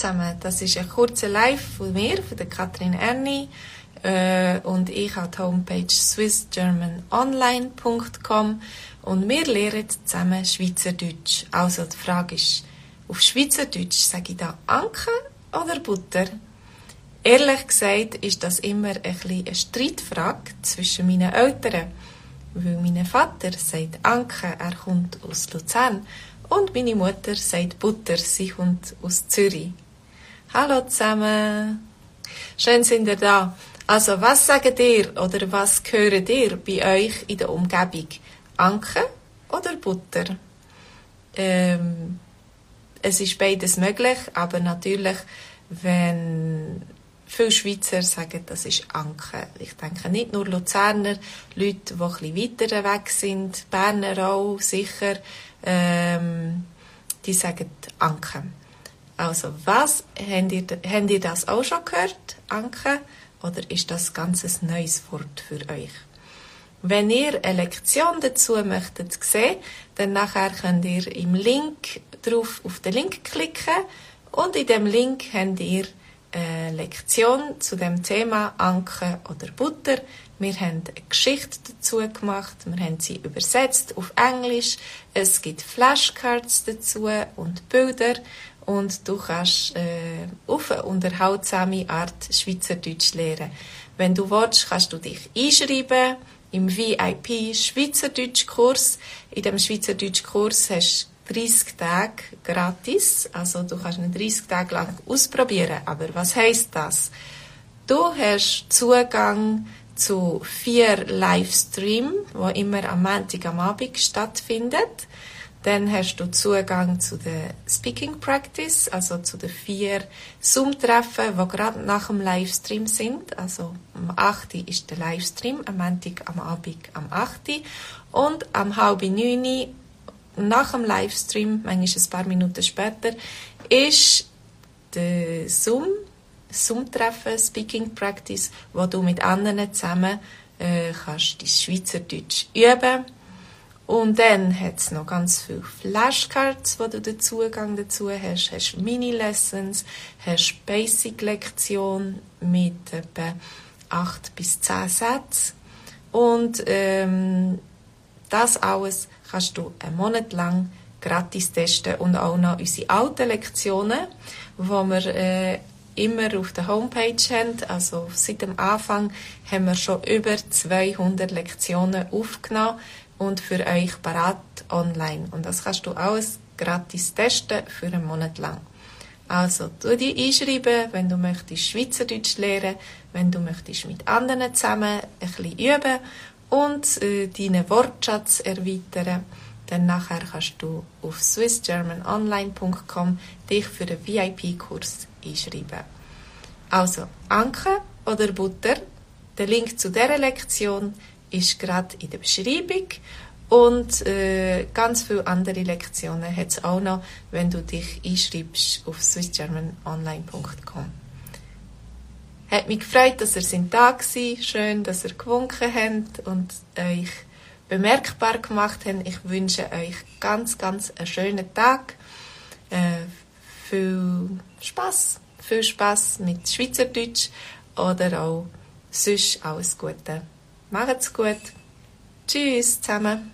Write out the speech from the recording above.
zusammen, das ist ein kurzer Live von mir, von der Katrin Erni. Und ich habe die Homepage swissgermanonline.com und wir lernen zusammen Schweizerdeutsch. Also die Frage ist, auf Schweizerdeutsch sage ich da Anke oder Butter? Ehrlich gesagt ist das immer ein bisschen eine Streitfrage zwischen meinen Eltern. Weil mein Vater sagt Anke, er kommt aus Luzern. Und meine Mutter sagt Butter, sie kommt aus Zürich. Hallo zusammen. Schön sind ihr da. Also, was sagt ihr oder was hört ihr bei euch in der Umgebung? Anke oder Butter? Es ist beides möglich, aber natürlich, wenn viele Schweizer sagen, das ist Anke. Ich denke nicht nur Luzerner, Leute, die ein bisschen weiter weg sind, Berner auch, sicher, die sagen Anke. Also, habt ihr das auch schon gehört, Anke? Oder ist das ganz ein neues Wort für euch? Wenn ihr eine Lektion dazu möchtet sehen, dann nachher könnt ihr im Link auf den Link klicken und in dem Link habt ihr eine Lektion zu dem Thema Anke oder Butter. Wir haben eine Geschichte dazu gemacht, wir haben sie übersetzt auf Englisch. Es gibt Flashcards dazu und Bilder und du kannst auf eine unterhaltsame Art Schweizerdeutsch lernen. Wenn du willst, kannst du dich einschreiben im VIP Schweizerdeutsch-Kurs. In dem Schweizerdeutsch-Kurs hast du 30 Tage gratis, also du kannst ihn 30 Tage lang ausprobieren. Aber was heisst das? Du hast Zugang zu 4 Livestreams, die immer am Montag am Abend stattfinden. Dann hast du Zugang zu der Speaking Practice, also zu den 4 Zoom-Treffen, die gerade nach dem Livestream sind. Also am 8. ist der Livestream, am Montag am Abend am 8. Und am 8:30 nach dem Livestream, manchmal ein paar Minuten später, ist der Zoom-Treffen, Speaking Practice, wo du mit anderen zusammen kannst dein Schweizerdeutsch üben. Und dann hat es noch ganz viele Flashcards, wo du den Zugang dazu hast. Hast Mini-Lessons, hast Basic-Lektion mit etwa 8 bis 10 Sätzen. Und das alles kannst du einen Monat lang gratis testen und auch noch unsere alten Lektionen, die wir immer auf der Homepage haben. Also seit dem Anfang haben wir schon über 200 Lektionen aufgenommen und für euch parat online. Und das kannst du alles gratis testen für einen Monat lang. Also, tu dich einschreiben, wenn du möchtest Schweizerdeutsch lernen, wenn du möchtest mit anderen zusammen ein bisschen üben und deinen Wortschatz erweitern. Dann nachher kannst du auf swissgermanonline.com dich für den VIP-Kurs einschreiben. Also, Anke oder Butter? Der Link zu dieser Lektion ist gerade in der Beschreibung und ganz viele andere Lektionen hat es auch noch, wenn du dich einschreibst auf swissgermanonline.com. Hat mich gefreut, dass ihr da gewesen. Schön, dass ihr gewunken habt und euch bemerkbar gemacht habt. Ich wünsche euch ganz, ganz einen schönen Tag. Viel Spass mit Schweizerdeutsch oder auch sonst alles Gute. Macht's gut. Tschüss zusammen.